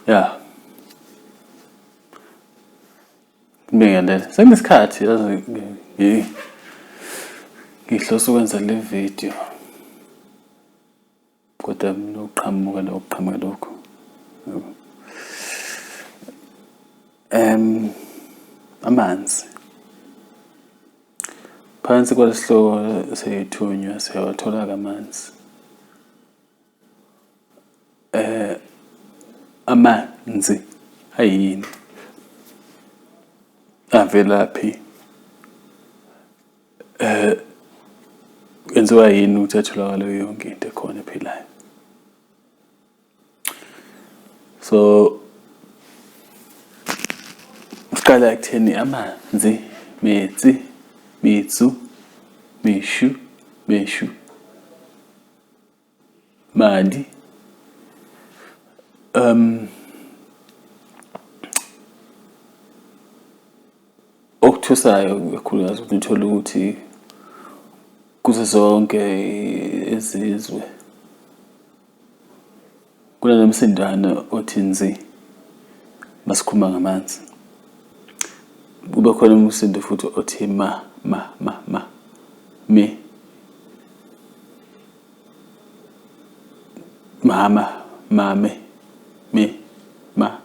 Ya. Ngibingelele. Sekunesikhathi yazi ngihlose ukwenza le video. Kodwa lokuqhamuka lokuqhamuka lokho. Amanzi. Phansi kwalesihloko seyithunywa siyawathola-ke amanzi. Amanzi ayini? Avelaphi? Enziwa yini ukuthi atholakale kuyo yonke into ekhona ephilayo? So siqala ekutheni amanzi, metsi, metsu, meshu, meshu. Madi. Okuthusayo kakhulukazi ukuthi uthole ukuthi kuzo zonke izizwe kunanomsindwana othi nzi masikhuluma ngamanzi. Kube khona umsindo futhi othi ma ma ma ma me mama mame me ma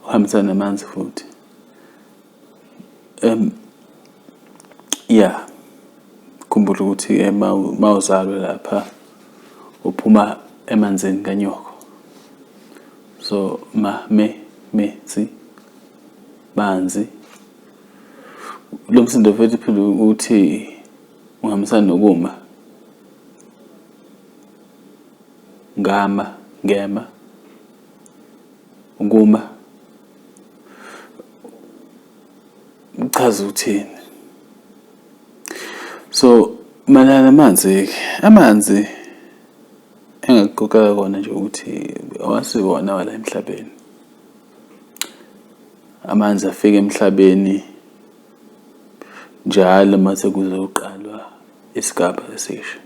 uhambisana namanzi futhi. Ya, khumbula ukuthi-ke uma uzalwe lapha uphuma emanzini kanyoko. So ma me me tsi manzi. Lo msindo futhi phela uthi uhambisana nokuma. Ngama, ngema, ukuma. Kuchaza ukuthini? So mayelana namanzi-ke, amanzi engakuqoqela kona nje ukuthi awasiwona awala emhlabeni. Amanzi afika emhlabeni njalo uma sekuzoqalwa isigaba esisha.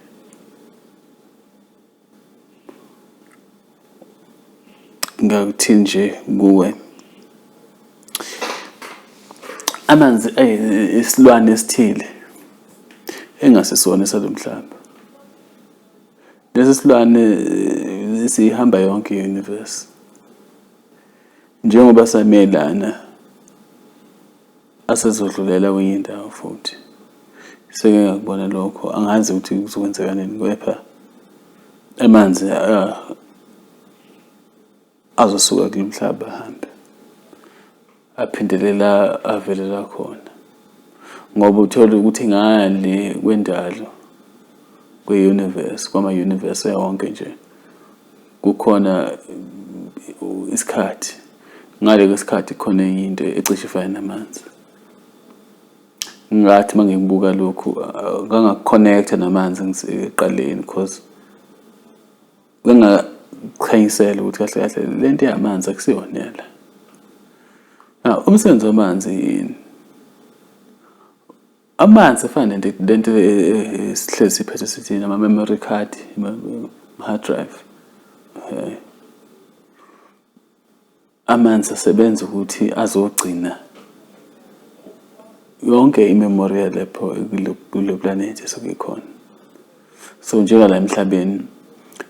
Ngakuthini nje kuwe? Amanzi isilwane esithile engasisona esalo mhlaba. Lesi silwane sihamba yonke i-universe. Njengoba samelana asezodlulela kwenye indawo futhi. Seke ngakubona lokho, angazi ukuthi kuzokwenzeka nini kepha amanzi azosuka kulo mhlaba ahambe aphindele la avelela khona. Ngoba uthole ukuthi ngale kwendalo kwe-universe, kwama-universe wonke nje kukhona isikhathi. Ngale kwesikhathi kukhona enye into ecishe ifane namanzi. Ngathi uma ngikubuka lokhu ngangaku-connect-a namanzi ngisekuqaleni cause ngangakukhanyisela ukuthi kahle kahle le nto yamanzi akusiyona yala. Now umsebenzi wamanzi yini? Amanzi afana nento lento esihlezi siphethe sithi ama-memory card, ama-hard drive. Amanzi asebenza ukuthi azogcina yonke i-memory yalapho kule planethi esuke ikhona. So njengala emhlabeni,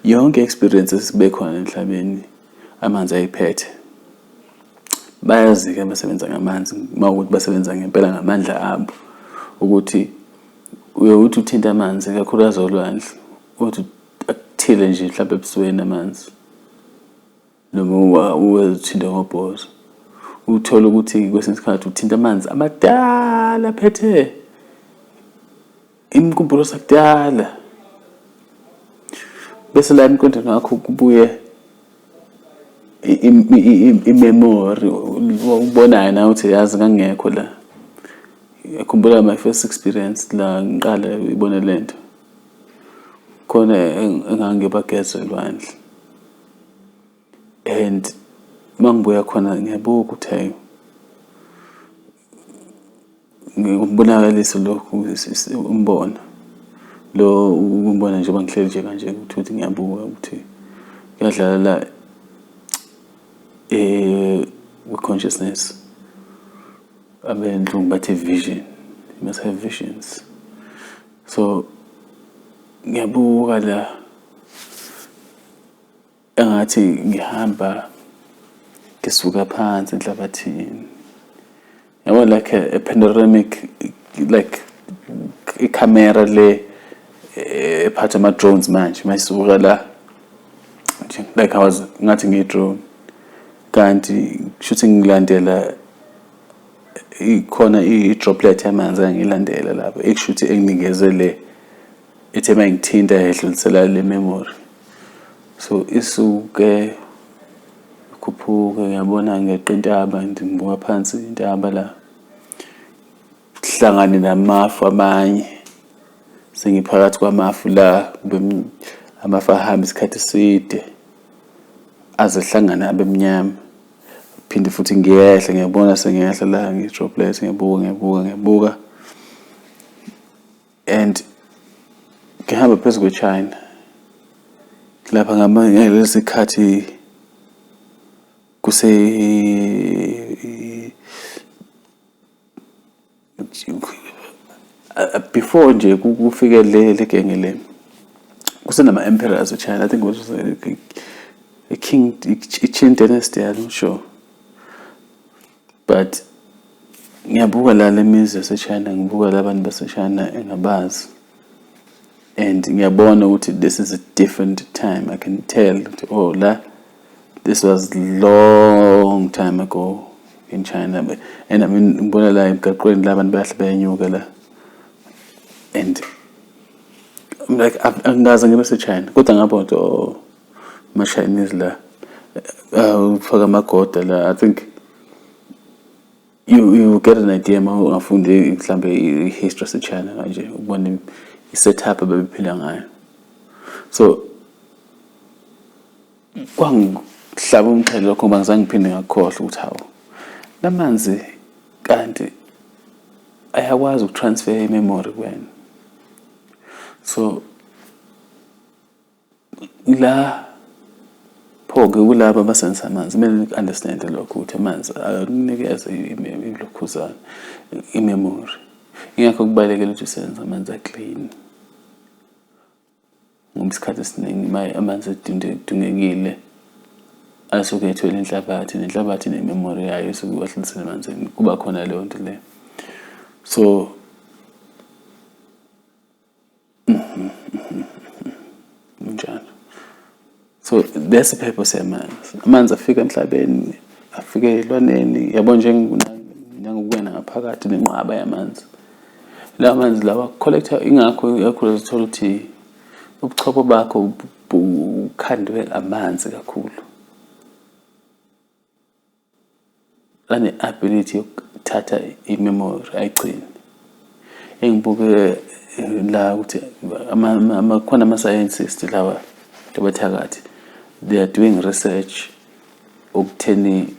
yonke i-experience esibe khona emhlabeni amanzi ayiphethe. Bayazi-ke abasebenza ngamanzi uma kuwukuthi basebenza ngempela ngamandla abo ukuthi uye uthi uthinta amanzi ikakhulukazi olwandle uthi akuthile nje mhlampe ebusweni amanzi noma uwethinte ngobhozo. Uthole ukuthi kwesinye isikhathi uthinta amanzi amadala aphethe imikhumbulo sakudala. Bese la emqondweni wakho kubuye i-memory ubonayo nawe ukuthi yazi ngangingekho la. Ngiyakhumbula my first experience la ngiqala ibone le nto. Khona engangiyobageza elwandle and uma ngibuya khona ngiyabuka ukuthi hhayi ngikubonakalise lokhu umbono lo ukumbona njengoba ngihleli nje kanje ukuthi ngiyabuka ukuthi kuyadlala la. Kwi-consciousness, abelungu bathi vision, you must have visions. So ngiyabuka la, engathi ngihamba ngisuka phansi enhlabathini, yabo, like a panoramic, like ikhamera le ephatha ama-drones manje mayisuka la nje, like I was ngathi ngiyi-drone, kanti kushuthi ngilandela ikhona i-droplet yamanzi engiyilandela lapho, ekushuthi enginikeze le ethe uma ngithinta yedlulisela le memory. So isuke ikhuphuke, ngiyabona ngeqa intaba, ngibuka phansi intaba la, kuhlangane namafu amanye, sengiphakathi kwamafu la, kube amafu ahamba isikhathi eside aze ahlangane abe mnyama. Phinde futhi ngiyehla, ngiyabona sengiyehla la ngi-droplet, ngiyabuka, ngiyabuka, ngiyabuka, and ngihamba phezu kwe-China lapha ngalesi khathi kuse before nje kufike le genge le, kusenama-emperors e-China. I think it was a king, i-Qin dynasty, I'm not sure, but ngiyabuka la le mizi yase-China, ngibuka la bantu base-China engabazi, and ngiyabona ukuthi this is a different time. I can tell ukuthi, oh, la this was long time ago in China. And I mean, ngibona la emgaqweni la abantu bayahle bayanyuka la, and I'm like, angikaze ngibe se-China, kodwa ngabona ukuthi, oh, ama-Chinese la ufaka amagoda la. I think you get an idea uma ungafundi mhlambe i-history yase-China kanje, ukubona i-setup abebephila ngayo. So kwangihlaba umxhwele lokho, ngoba ngizange ngiphinde ngakukhohlwa ukuthi, hawu, lamanzi kanti ayakwazi ukutransfer i-memory kuwena. So la pho-ke kulaba abasebenzisa amanzi, kumele niku-understand lokho ukuthi amanzi akunikeza ilokhuzana, i-memory. Ingakho kubalulekile ukuthi usebenzise amanzi a-clean, ngoba isikhathi esiningi amanzi edungekile asuke ethwele inhlabathi, nenhlabathi ine-memory yayo esuke iwadlulisela emanzini, kuba khona leyo nto leyo. So njalo, so that's the purpose yamanzi. Amanzi afika emhlabeni, afike ey'lwaneni, yabo, njengokuwena ngaphakathi nenqwaba yamanzi. Lawa manzi lawa collector, ingakho ikakhulu uthola ukuthi ubuchopho bakho bukhandwe amanzi kakhulu, ane-ability yokuthatha i-memory ayigcine. Engibuke la ukuthi khona ama-scientist lawa abathakathi, they are doing research okutheni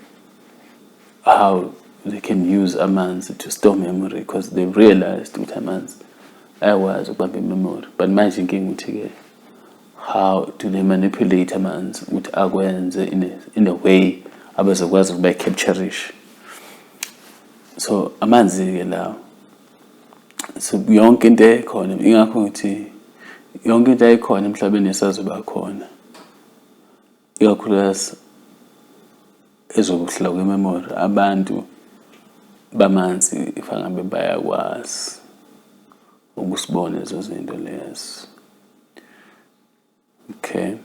how they can use amanzi to store memory, because they realized ukuthi amanzi ayakwazi ukubamba i-memory. But manje inkinga ukuthi-ke, how do they manipulate amanzi ukuthi akwenze in a way abazokwazi ukuba capture-ishe? So amanzi-ke lawo. So yonke into ekhona, ingakho ngithi yonke into ayikhona emhlabeni esazoba khona, ikakhulukazi ezokuhlala kwi-memory, abantu bamanzi ifangabe bayakwazi ukusibona lezo zinto lezo. Okay.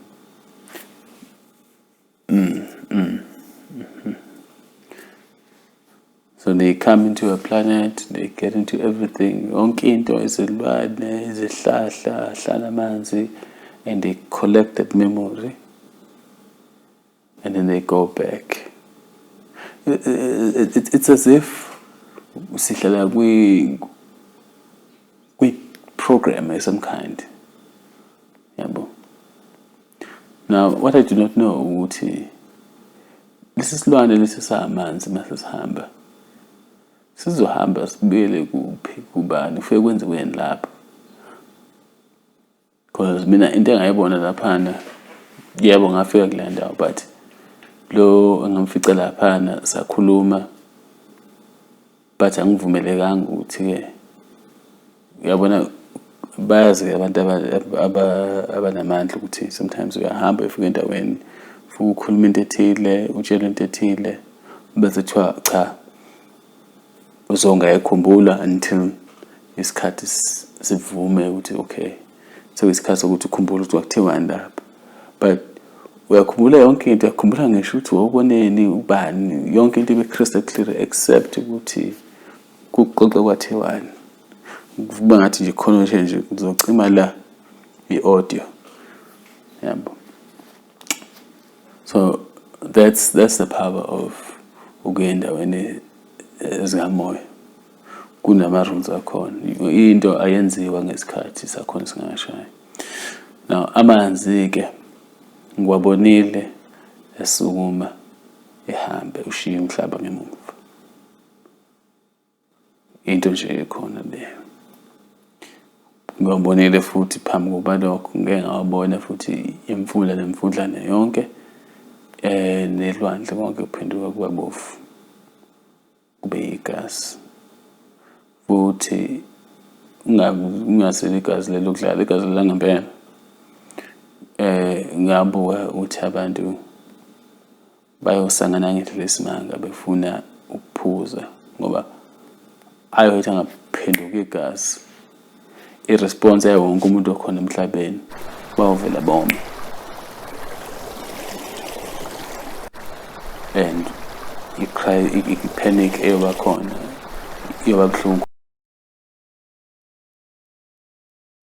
So they come into a planet, they get into everything, yonke into, izilwane, izihlahla, hlala amanzi, and they collect that memory and then they go back. It's as if sihlala kwi-program of some kind, yabo. Now what I do not know ukuthi lesi silwane lesi samanzi mase sihamba, sizohamba sibuyele kuphi, kubani, kufike kwenziweni lapho? Because mina into engayibona laphana, yebo, ngafika kule ndawo, but Lo engamfica laphana sakhuluma, but angivumelekanga ukuthi-ke, uyabona, bayazi-ke abantu abanamandla ukuthi sometimes uyahamba uyofika endaweni ufike ukhuluma into ethile, utshelwe into ethile, bese kuthiwa cha, uzongayikhumbula until isikhathi sivume ukuthi okay, sekuyisikhathi sokuthi ukhumbule ukuthi kwakuthiwani lapha. But uyakhumbula yonke into, uyakhumbula ngisho ukuthi wawuboneni, ubani, yonke into ibe crystal clear except ukuthi kuxoxe kwathiwani. Kuba ngathi nje khona nje nje kuzocima la i-audio, yabo. So that's the power of ukuya endaweni ezikamoya. Kunama-rules akhona, into ayenziwa ngesikhathi sakhona singakashayi. Now amanzi-ke ngiwabonile esukuma ehambe ushiye umhlaba ngemuva, into nje ekhona leyo. Ngiwabonile futhi phambi kokuba lokho ngike ngawabona futhi imfula nemfudlana yonke nelwandle konke kuphenduka kuba bovu, kube igazi. Futhi kungasilo igazi leli lokudlala, igazi langempela. Ngabuka ukuthi abantu bayosangana ngendlela esimanga befuna ukuphuza, ngoba ayothi angaphenduka igazi, i-response yawo wonke umuntu okhona emhlabeni bawuvela bome. And i-panic eyoba khona iyoba buhlungu.